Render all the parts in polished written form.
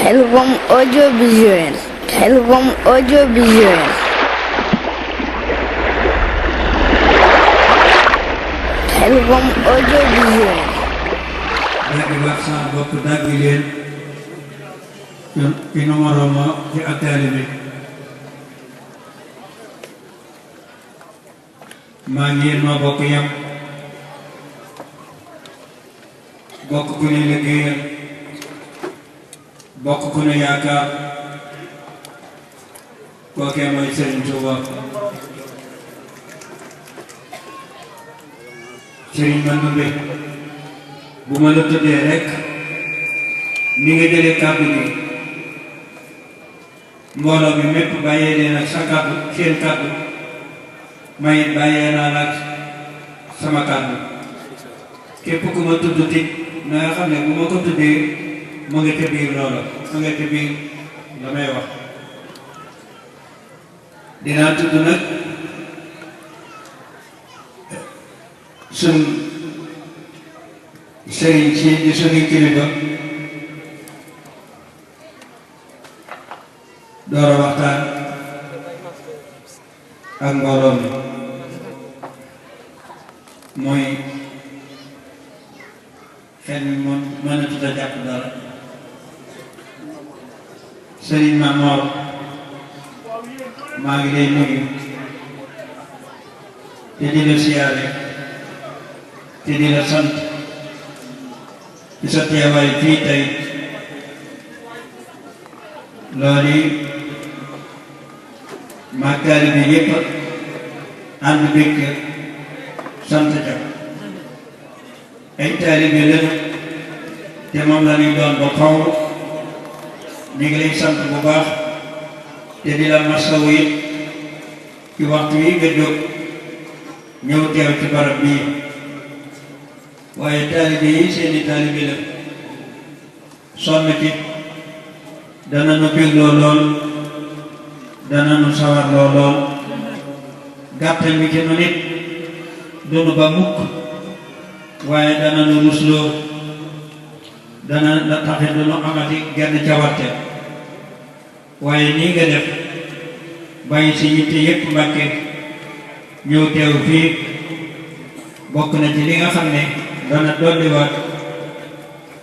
Khelcom audiovisuel. Khelcom audiovisuel. Khelcom audiovisuel. Lagi baksa bokk dagg leen ci nomoro ma ci atelier bi maa ngi yéen noo bokk yam bokk ku ne liggéeyal bokk ku ne yaakaar kookee mooy Serigne Touba Serigne Mandoumbe bu ma la tuddee rek ni nga jëlee kàddu gi mbooloo mi mépp bàyyee leen ak sa kàddu seen kàddu may bàyyee naa la ak sama kàddu képp ku ma tudd tit na nga xam ne bu ma ko tuddee mu nga ca biir loola mu nga ca biir la may wax dinaa tudd nag sun sëriñ si di suñu kilifa door a waxtaan ak mbooloo mi mooy xel mi moom mën a tudd a jàpp dara sëriñ Mamor maa ngi lay nuyu te di la siyaare te di la sant ci sa teewaay fii tey loolu yi maag taalibe bi yëpp ànd bëgg sant ca ay taalibe bi lañu te moom la ñuy doon ba xaw ñu ngi lay sant bu baax te di la masawu it ci waxtu yi nga jóg ñëw teew ci barab bii waaye taalibe yi seeni taalibe la sonn ci dana nu bégloo lool dana nu sawarloo lool gàttal mi ci nu nit dunu ba mukk waaye dana nu rusloo dana la taxe dunu amati genn cawarte waaye nii nga def bàyyi si yitte yépp Mbàkke ñëw teew fii bokk na ci li nga xam ne dana dolliwaat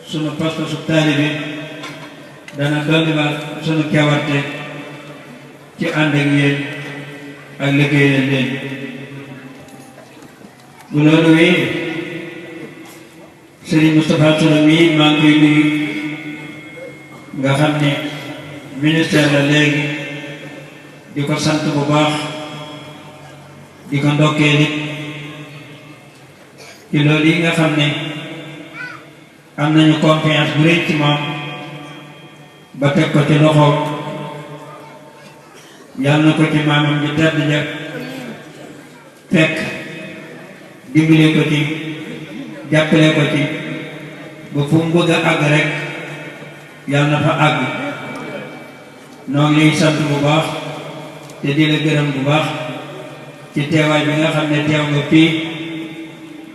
sunu pas-pasu taalibe dana dolliwaat sunu cawarte ci ànd ak yéen ak liggéeyal leen bu loolu wéy Serigne Moustapha Touré mii maa ngi koy nuyu nga xam ne ministère la léegi di ko sant bu baax di ko ndokkee nit ci loolu yi nga xam ne am nañu confiance bu rëy ci moom ba teg ko ci loxoom yàlla na ko ci maamam ji tedd ja fekk dimbale ko ci jàppale ko ci ba fu mu bëgg a àgg rek yàlla na fa àgg noo ngi lay sant bu baax te di la gërëm bu baax ci teewaay bi nga xam ne teew nga fii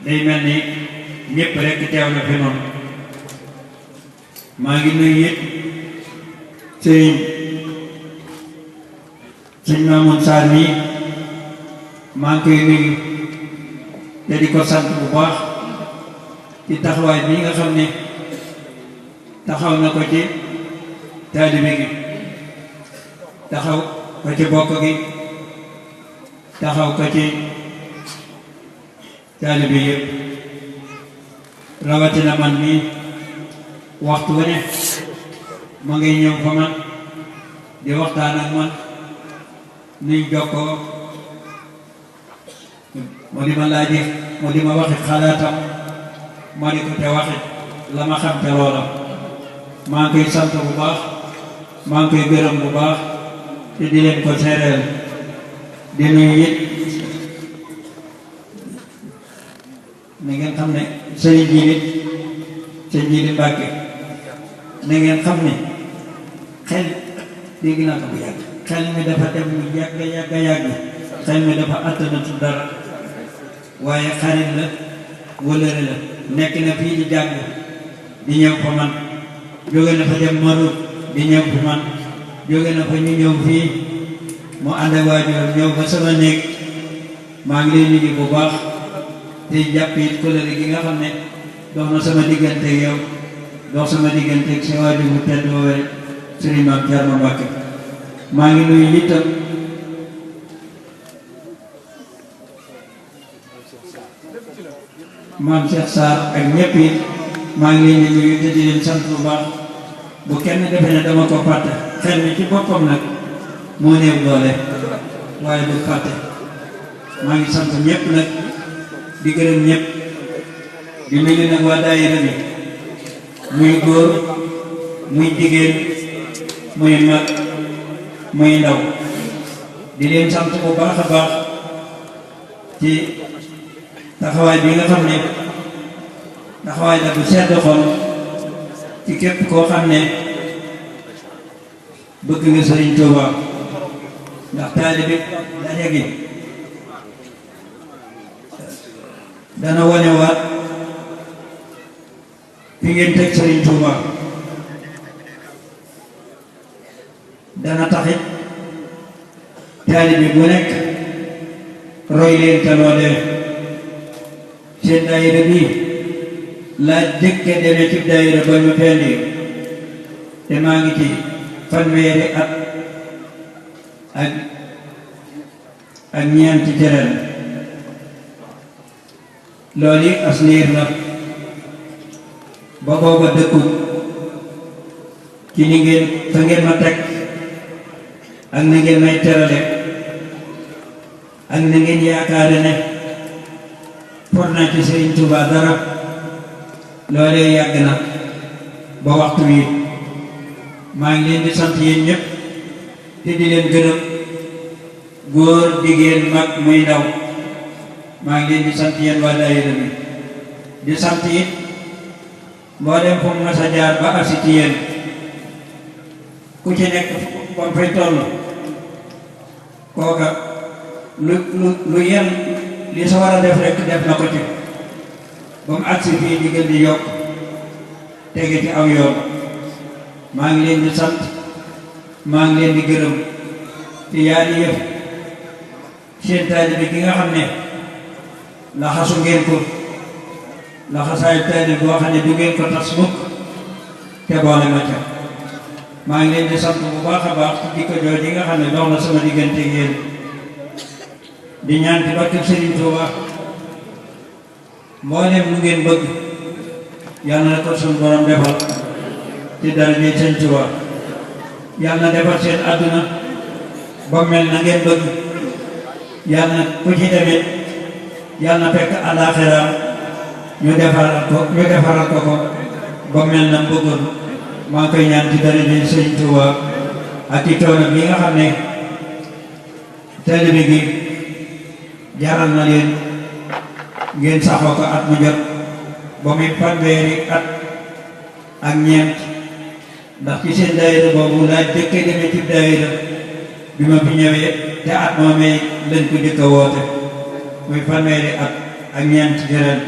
day mel ni ñëpp rek teew na fi noonu maa ngi nuyu it sëñ Mamoun Sarr mii maa ngi koy nuyu te di ko sant bu baax ci taxawaay bi nga xam ne taxaw na ko ci taalibe gi taxaw ko ci bokk gi taxaw ko ci taalibe yëpp rawatina man mii waxtu wu ne ma ngi ñëw fa man di waxtaan ak man nuy jokkoo mu di ma laaji mu di ma waxi xalaatam ma di ko te waxi la ma xam te loola maa ngi koy sant bu baax maa ngi koy gërëm bu baax te di leen ko seereel di nuyu it na ngeen xam ne sëriñ Jiili Mbàkke na ngeen xam ne xel dégg naa ko bu yàgg xel mi dafa dem mu yàgg xel mi dafa attanatu dara waaye xarit la wëllëre la nekk na fii di jàng di ñëw fa man jóge na fa dem Maroc di ñëw fi man jóge na fa ñu ñëw fii mu ànd ak waajuram ñëw ba sama néeg maa ngi leen nuyu bu baax te jàpp it kóllëre gi nga xam ne dox na sama diggante yow dox sama diggante ak sa waajur bu tedd woowee Sëriñ Maam Thierno Mbacke maa ngi nuyu itam maam Cheikh Sarr ak ñëpp it maa ngi leen di nuyu te di leen sant bu baax bu kenn defe ne dama ko fàtte xel mi ci boppam nag moo néew doole waaye bu fàtte maa ngi sant ñëpp nag di gërëm ñëpp di nuyu nag waa daayira bi muy góor muy jigéen muy mag muy ndaw di leen sant bu baax a baax ci taxawaay bi nga xam ne taxawaay la bu sedd xol ci képp koo xam ne bëgg nga Sëriñ Tuuba ndax taalibe daje gi dana wane waat fi ngeen teg Sëriñ Tuuba dana taxit taalibe bu nekk roy leen ca loolee seen daayira bii laa jëkke demee ci daayira ba ñu fendi te maa ngi ci fanweeri at ak ñeenti jërel loolu yi as liir la ba booba dëkkut ci ni ngeen fa ngeen ma teg ak na ngeen may terale ak na ngeen yaakaare ne for naa ci Sëriñ Tuuba dara loolee yàgg na ba waxtu wi maa ngi leen di sant yéen ñëpp te di leen gërëm góor jigéen mag muy ndaw maa ngi leen di sant yéen waa daayira bi di sant it mboolem fu mu mas a jaar ba agsi ci yéen ku ci nekk bam fay toll kooka lu yenn li sa war a def rek def na ko ci ba mu agsi fii di gën di yokk tege ci aw yoon maa ngi leen di sant maa ngi leen di gërëm ci yaari yëf seen taalibe gi nga xam ne laxasu ngeen ko laxasaayu taalibe boo xam ne du ngeen ko tas mukk te boole ma ca maa ngi leen di sant bu baax a baax ci jikko jooju yi nga xam ne dox na sama diggante ngeen di ñaan ci barke Sëriñ Tuuba mboolem lu ngeen bëgg yàlla na ko suñu borom defal ci daraja Sëriñ Tuuba yàlla na defal seen àdduna ba mel na ngeen bëgg yàlla na ku ci demee yàlla na fekk àllaaxira ñu defaral ko ba mel na bëggoon maa ngi koy ñaan ci daraja Sëriñ Tuuba ak ci coono bi nga xam ne taalibe gi jaral na leen ngeen saxoo ko at mu jot ba muy fanweeri at ak ñeent ndax ci seen daayira boobu laa jëkke demee ci daayira bi ma fi ñëwee te at moomee lañ ko jëkk a woote muy fanweeri at ak ñeent jëreen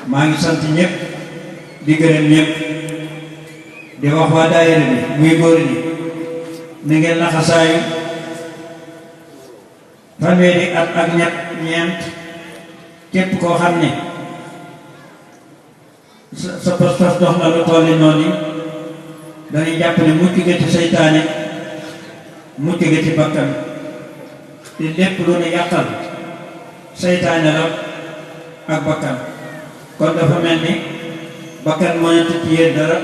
maa ngi sant ñëpp di gërëm ñëpp di wax waa daayira bi muy góor ñi ni ngeen laxasaayu fanweeri at ak ñeent képp koo xam ne sa pas-pas dox na lu tolli noonu dañuy jàpp ne mucc nga ci seytaane mucc nga ci bakkan te lépp lu ne yàqal seytaane la ak bakkan kon dafa mel ni bakkan mënut ci yéen dara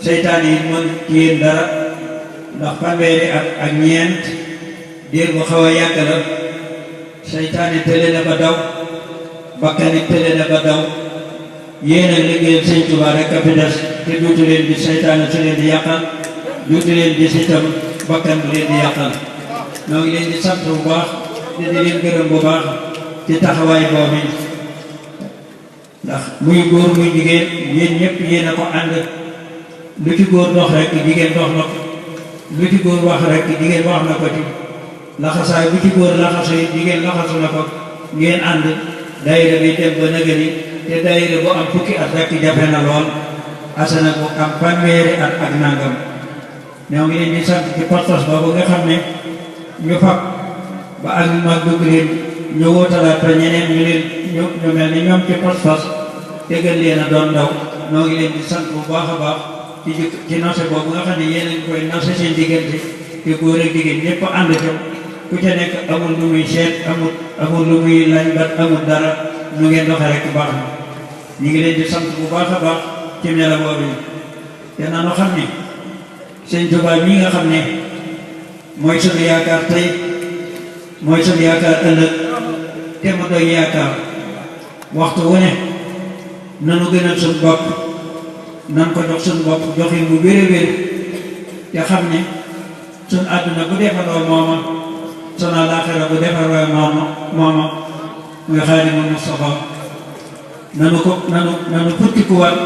seytaane yi mënut ci yéen dara ndax fanweeri at ak ñeent diir bu xaw a yàgg la seytaane tële na ba daw bakkan it tële na ba daw yéen a liggéeyal Sëñ Tuuba rek a fi des te duutu leen di seytaane su leen di yàqal duutu leen di itam bakkan bu leen di yàqal ñoo ngi leen di sant bu baax te di leen gërëm bu baax ci taxawaay boobu ndax muy góor muy jigéen yéen ñëpp yéen a ko ànd lu ci góor dox rek jigéen dox na ko lu ci góor wax rek jigéen wax na ko ci laxasaay bu ci góor laxasu yi jigéen laxasu na ko ngeen ànd daayira bi dem ba nëgëni te daayira bu am fukki at rek jafe na lool asana bu am fanweeri at ak nangam ñoo ngi leen di sant ci pas-pas boobu nga xam ne ñu fab ba ak mag dugg leen ñu wóotalaat te ñeneen ñu mel ni ñoom ci pas-pas te gën leen a doon ndaw ñoo ngi leen di sant bu baax a baax ci nose boobu nga xam ne yéen a ngi koy nose seen diggante te góor ak jigéen ñëpp ànd ca ku ca nekk amul lu muy seet amul lu muy lañ bat amul dara ñu ngeen doxe rek baax na ñu ngi leen di sant bu baax a baax ci mela boobu yi te nanu xam ne sëñ Tuubaa mii nga xam ne mooy sunu yaakaar tey mooy sunu yaakaar ëllëg te mu doy yaakaar waxtu wu ne nanu gënal suñu bopp nan ko jox suñu bopp joxin bu wér a wér te xam ne suñu àdduna bu defaroo mooma sunu àllaaxira bu defaroo mooma muy Xaadimu Mustafaa nanu futtikuwaat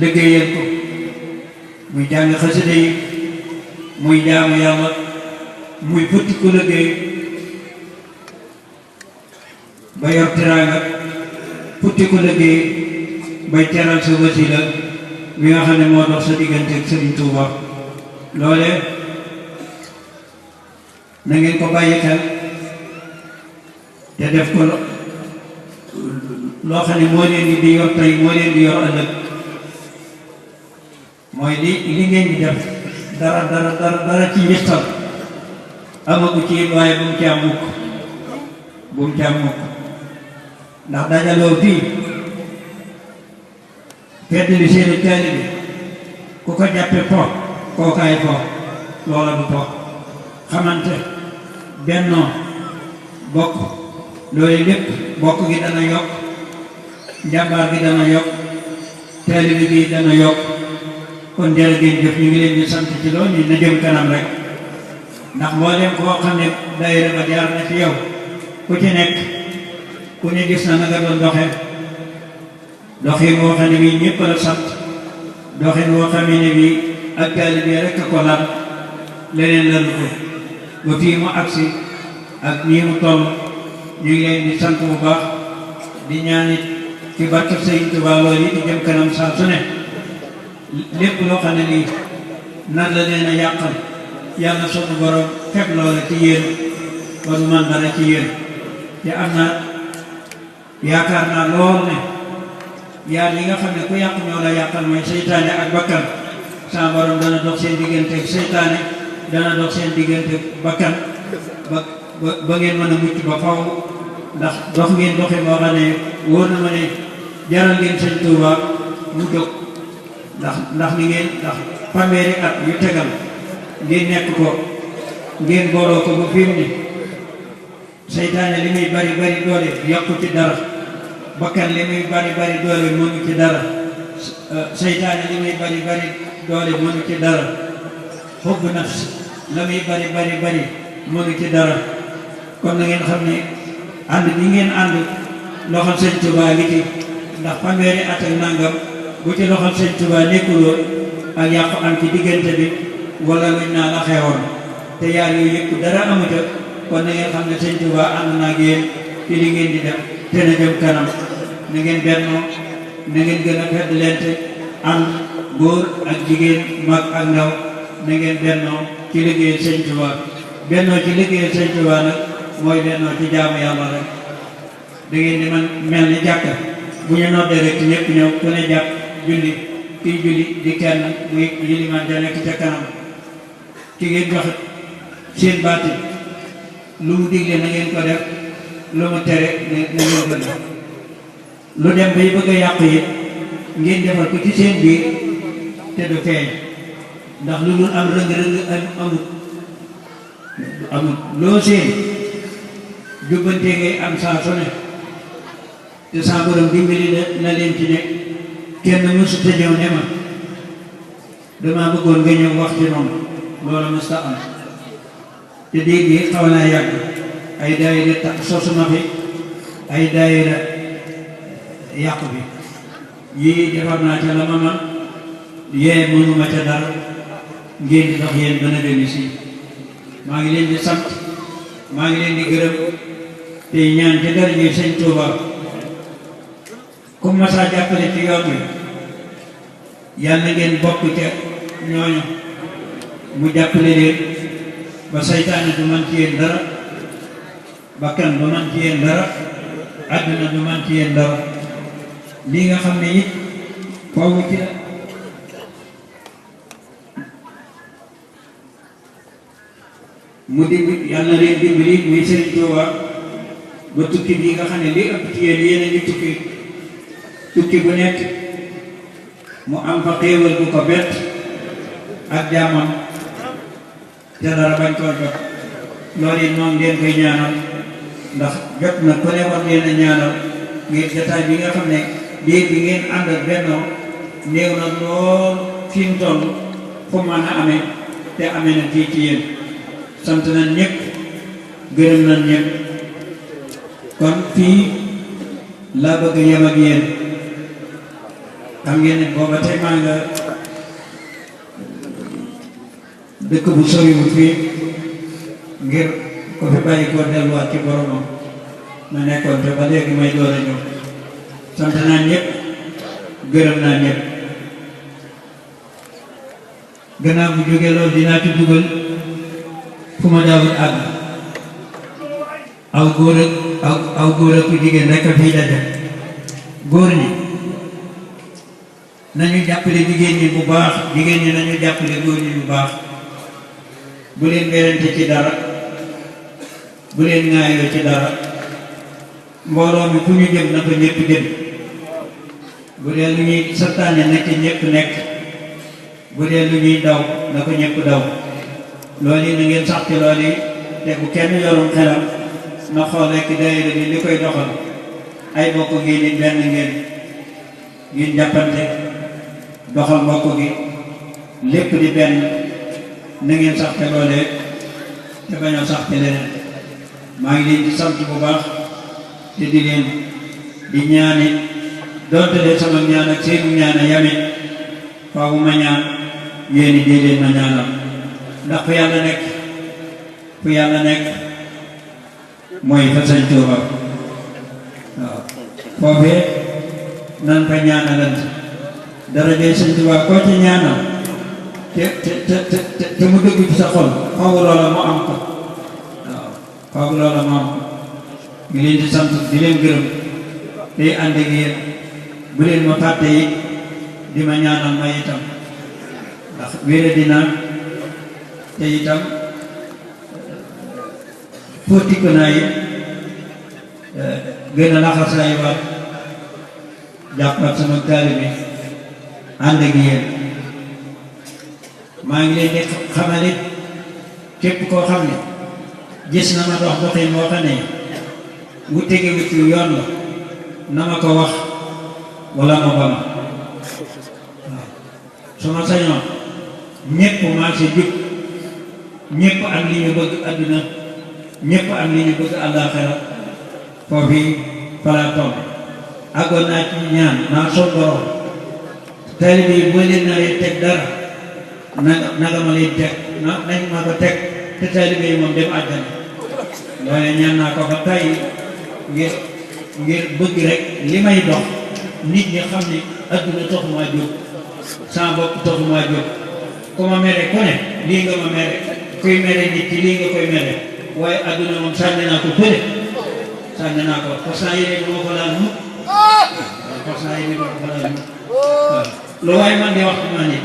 liggéeyal ko muy jàng xasida yi muy jaamu yàlla muy futtiku liggéey ba yor teraanga futtiku liggéey bay teral sa wasila bi nga xam ne moo dox sa diggante ak Sëriñ Tuuba loole na ngeen ko bàyyi xel te def ko loo xam ne moo leen di yor tey moo leen di yor ëllëg mooy li ngeen di def dara ci ngistal amagu ci waaye bu mu ci am mukk ndax dajaloo fii fedd li seeni taalibe ku ko jàppe po kookaay po loola du po xamante bennoo bokk loolu lépp bokk gi dana yokk njàmbaar gi dana yokk taalibe gi dana yokk kon jërë ngeen jëf ñu ngi leen di sant ci loolu ñu na jëm kanam rek ndax mboolem koo xam ne daayira ba jaar na ci yow ku ci nekk ku ne gis na nga doon doxee doxin woo xam ne bii ñëpp la sant doxin woo xam ne bii ak taalibe rek a ko laal leneen lalu ko ba fii mu agsi ak nii mu toll ñu ngi leen di sant bu baax di ñaanit ci barke Sëriñ Tuubaa loolu yi di jëm kanam saa su ne lépp loo xam ne nii nar la leen a yàqal yàlla sunu borom fekk loola ci yéen ba du man dara ci yéen te am na yaakaar naa lool ne yaar yi nga xam ne ku yàq ñoo la yàqal mooy seytaane ak bakkan sa borom dana dox seen diggante ak seytaane dana dox seen diggante bakkan ba ngeen mën a mucc ba faw ndax dox ngeen doxee boo xam ne wóor na ma ne jaral ngeen Sëñ Tuubaa mu jóg ndax ni ngeen ndax fanweeri at yu tegal ngeen nekk ko ngeen booloo ko ba fi mu ne seytaane li muy bari doole yàqu ci dara bakkan li muy bari doole mënu ci dara seytaane li muy bari doole mënu ci dara xubb nafs la muy bari mënu ci dara kon na ngeen xam ne ànd bi ngeen ànd loxol Sëñ Tuubaa gi ci ndax fanweeri at ak nangam bu ci loxol Sëñ Tuubaa nekkuloo ak yàqu am ci diggante bi wala luñ naa la xewoon te yaar yooyu yëpp dara amuta kon na ngeen xam ne Sëñ Tuubaa ànd na ak yéen ci li ngeen di def te na jëm kanam na ngeen bennoo na ngeen gën a fedd leente ànd góor ak jigéen mag ak ndaw na ngeen bennoo ci liggéeyal Sëñ Tuubaa bennoo ci liggéeyal Sëñ Tuubaa nag mooy bennoo ci jaamu yàlla rek da ngeen di man mel ni jàkka bu ñu noddee rek ñëpp ñëw ku ne jàpp julli kii julli di kenn muy yilimaan ja nekk ca kanam ki ngeen joxe seen baati lu mu digle na ngeen ko def lu mu tere na ngeen ko def lu dem bay bëgg a yàq yi ngeen defal ko ci seen biir te du feeñ ndax lu dul am rëng-rëng amut loo seen jubbantee ngay am saa su ne te saa borom dimbali na leen ci ne kenn mësut a ñëw ne ma damaa bëggoon nga ñëw wax ci noonu loolu mës ta am te dégg yi xaw naa yàgg ay daayira tax sosuma fi ay daayira yàqu bi yii defar naa ca la ma man yee mënuma ca dara ngeen di dox yéen bana demi si maa ngi leen di sant maa ngi leen di gërëm te ñaan ci dara ji Sëñ Tuubaa comme masaa jàppale ci yoon wi yàlla ngeen bokk ca ñooñu mu jàppale leen ba saytaane du man ci yéen dara, bakkan du man ci yéen dara, àdduna du man ci yéen dara. lii nga xam ne it foofu ci la mu dimb yàlla na leen dimbali muy Sëriñ Tuuba ba tukki bii nga xam ne li ëpp ci yéen yéen a ngi tukki bu nekk mu am fa xéewal bu ko bett ak jàmmam te dara bañ koo jot. loolu it moom ngeen koy ñaanal ndax jot na ku ne war leen a ñaanal ngir jotaay bi nga xam ne diir bi ngeen ànd ak bennoo néew na lool fi mu toll fu mën a amee te amee na fii ci yéen. sant nañ ñëpp gërëm nañ ñëpp kon fii laa bëgg yem ak yéen. xam ngeen ne booba tey maa nga dëkk bu soriwul fii ngir ko fi bàyyi ko delluwaat ci boromam ma nekkoon te ba léegi may door a ñëw. sant naa ñëpp gërëm naa ñëpp. gannaaw bu jógee loolu dinaa ci dugal fu ma daawul àgg. aw góor ak ku jigéen rek a fiy daje. góor ñi nañu jàppale jigéen ñi bu baax, jigéen ñi nañu jàppale góor ñi bu baax. bu leen werante ci dara, bu leen ŋaayoo ci dara. mbooloo mi fu ñu jëm na ko ñëpp jëm. bu dee lu ñuy santaane nekk ñëpp nekk, bu dee lu ñuy daw na ko ñëpp daw. loolu yi na ngeen sax ci loolu yi te bu kenn yorum xelam na xool rekk daayira bi li koy doxal ay bokk gi ni benn ngeen jàppante doxal mbokk gi lépp di benn. na ngeen sax te loolee te bañ a sax te leneen. maa ngi leen di sant bu baax te di leen di ñaani donte de sama ñaan ak seenu ñaan a yamit faaw ma ñaan yéen i dee leen ma ñaanal ndax fu yàlla nekk mooy fa Sëñ Tuuba. waaw foofee nan fa ñaanalante darajee Sëñ Tuuba koo ci ñaanal te mu dëgg ci sa xol faaw loola mu am ko. waaw faaw loola mu am ko. ngi leen di sant di leen gërëm tey ànd ak yéen bu leen ma fàtte yi di ma ñaanal ma itam ndax wéere dinaa te itam fóotik naa yi gën a laxasaay waat jàppat sama taalibe ànd ak yéen. maa ngi leen di xamalit képp koo xam ne gis na ma dox doxin moo xam ne wu tegewut ci yoon la na ma ko wax wala ma ba ma. waaw su ma sañoon ñëpp maa si jub, ñëpp am li ñu bëgg àdduna, ñëpp am li ñu bëgg àllaaxira. foofu falaa toll àggoon naa ci ñaan naa sol borom taalibe yi boo leen naree teg dara naga ma leen teg nañ ma ko teg te taalibe yi moom dem àjjana. loole ñaan naa ko ba tey ngir bëgg rek li may dox nit ñi xam ne adduna taxumaa jóg, sama bopp taxumaa jóg. ku ma mere ku ne lii nga ma mere, kuy mere nit ci lii nga koy mere, waaye adduna moom sànni naa ko fële. sànni naa ko pourtant yéen moo ko laal mukk. pourtant yéen moo ko laal mukk. waaw lu waaye man di wax ma ni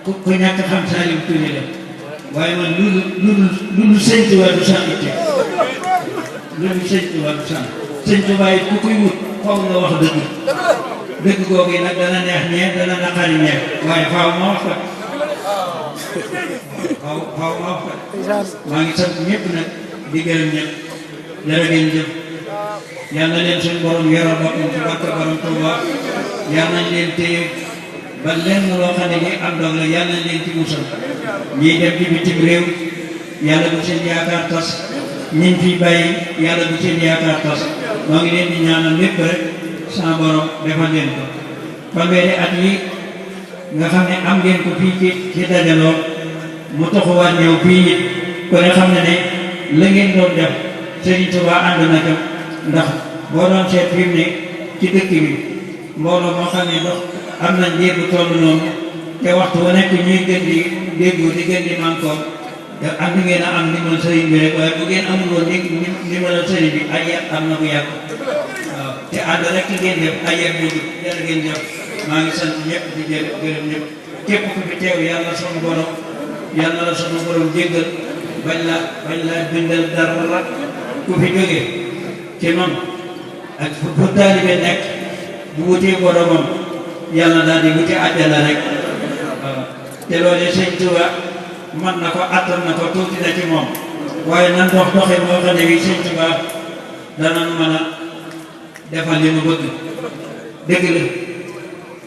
ku ñàkk xam Saliou Touré la waaye man lu Sëñ Tuubaa du sax itte, lu Sëñ Tuubaa du sax. Sëñ Tuubaa yi ku koy wut faaw nga wax dëgg googu yi nag dana neex ñeex dana naqari ñeex waaye faaw ma wax ko. faaw ma wax ko. maa ngi sant ñëpp nag di gërëm ñëpp. jërë ngeen jëf. yal na leen suñu borom yoral boppam ci barke borom Tuuba. yal nañ leen téye ba lenn loo xam ne nii am dog la yal nañ leen ci musal. ñiy dem ci bitim réew yàlla bu seen yaakaar tas. ñiñ fi bàyyi yàlla bu seen yaakaar tas. moo ngi leen di ñaanal lépp rek sama borom defal leen ko. fanweeri at yi nga xam ne am ngeen ko fii ci dajaloo mu toxuwaat ñëw fii it ku ne xam ne la ngeen doon def Sëriñ Tuubaa ànd na ko. ndax boo doon seet fi mu ne ci dëkk bi mbooloo moo xam ne dox am nañ diir bu toll noonu te waxtu wu nekk ñuy gën di déggu di gën di mànkoo te am ni ngeen a am ndimbal sëriñ bi rek waaye bu ngeen amul woon ndimbalal sëriñ bi ay yàq am na bu yàq waaw te ànd rek ngeen def ay yàq jógu jërë ngeen jëf maa ngi sant ñëpp di gërëm ñëpp képp ku fi teew yàlla sunu borom yàlla la sunu borom jéggal bañ la bindal dara ku fi jógee ci noonu ak fu taalibe nekk bu wutee boromam yàlla daal di wuti àjjana rek waaw te loolu sëñ Tuuba man na ko attan na ko tuuti na ci moom waaye nan dox doxee moo xam ne wi sëñ Tuuba danañ mën a defal li mu bëgg dëgg la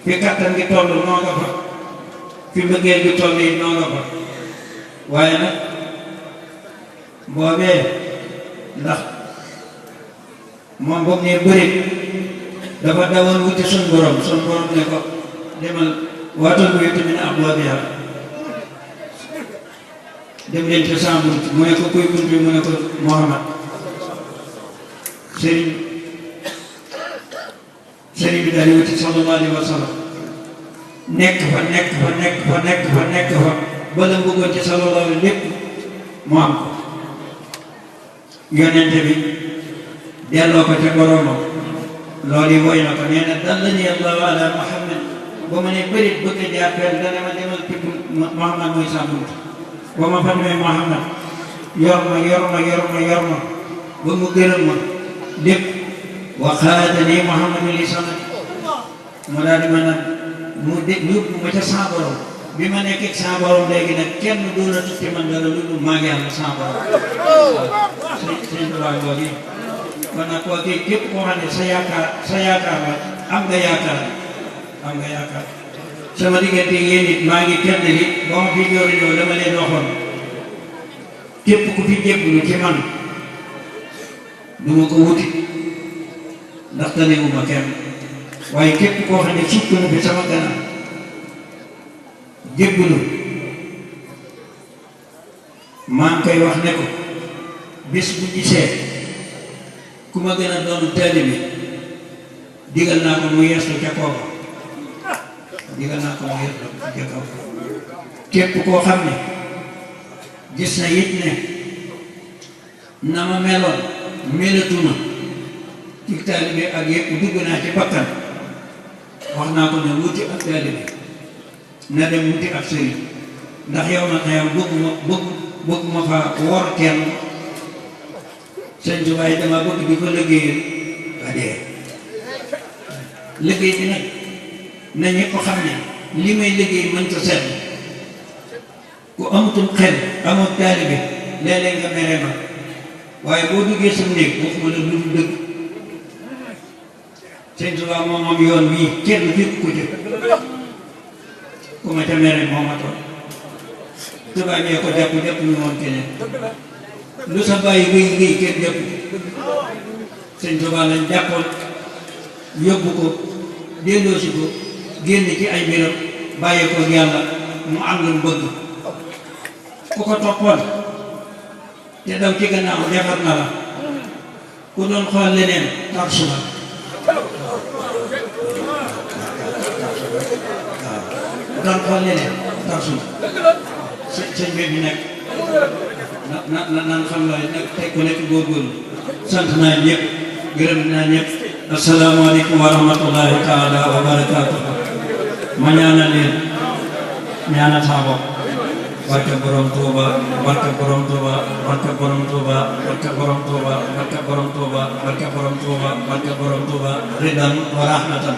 fi kattan gi toll noo nga fa fi mbëggeel gi toll yi noo nga fa waaye nag boobee ndax moom boobu ne bëri dafa dawoon wuti sun borom ne ko demal waatal bu yëpp min abwaabiha dem leen ci sa bunt mu ne ko kuy bunt bi mu ne ko Muhammad sëriñ bi daal di wuti sallallahu alayhi wa sallam nekk fa ba la bëggoon ci sallallahu alayhi lépp mu am ko yonente bi delloo ko ca boromam loolu yi woy na ko nee na dallani allahu ala Muhammad ba ma ne bërit bëgg a jaar fenn dana ma demal tibb Muhammad mooy sa bunt ba ma fa demee Muhammad yor ma ba mu gërëm ma lépp waxaatani Muhammadu li sanati mu daal di ma nag mu yóbbu ma ca sa borom bi ma nekkee sa borom léegi nag kenn doona tuuti man dara lu dul maa ngi am sa borom sëñ Tuubaa boobu yi kon nag koo kii képp koo xam ne sa yaakaar la am nga yaakaar sama diggante yéen it maa ngi kenn li ba ma fi ñëw dama leen waxoon képp ku fi jébbalu ci man du ma ko wuti ndax tanewuma kenn waaye képp koo xam ne sukk na fi sama gannaaw jébbalu maa ngi koy wax ne ko bis bu gisee ku ma gën a doon taalibe digal naa ko mu yeesu ca kooka képp koo xam ne gis na it ne na ma meloon melatuma ci taalibe ak yëpp dugg naa ci bakkan wax naa ko ne wuti ak taalibe na dem wuti ak sëriñ ndax yow na xayam bëgguma fa wor kenn sëñ bi waaye dama bëgg di ko liggéeyal ba dee liggéey bi nag na ñëpp xam ne li may liggéey mën ko seet ku amutum xel amut taalibe léeg-léeg nga mere ma waaye boo duggee sa néeg waxuma la lu dul dëgg sëñ Tuubaa moom am yoon wii kenn fépp ko jël ku ma ca mere moo ma toll tubaab ñee ko jàpp ñu woon keneen lu sa bàyyi ngay kenn jàpp sëñ Tuubaa lañ jàppoon yóbbu ko delloosi ko génn ci ay mbiram bàyyi ko yàlla mu am lu mu bëgg ku ko toppoon te daw ci gannaaw defar na la ku doon xool leneen tarsu la ku doon xool leneen tarsu la sëñ bi nekk nan xam la nag tey ku nekk góorgóorlu sant naa ñëpp gërëm naa ñëpp asalaamaaleykum wa rahmatullahi taala wa barakaatuhu ma ñaanal leen ñaanal saa bopp barke borom Tuuba barke borom Tuuba barke borom Tuuba barke borom Tuuba barke borom Tuuba barke borom Tuuba barke borom Tuuba ridan wa rahmatan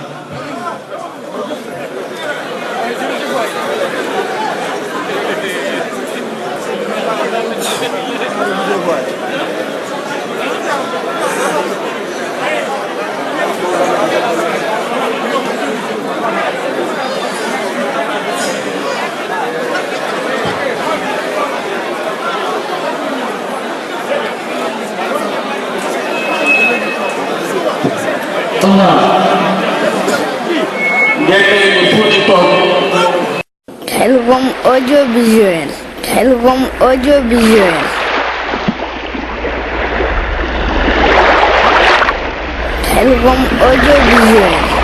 Khelcom audiovisuel. Khelcom audiovisuel. Khelcom audiovisuel.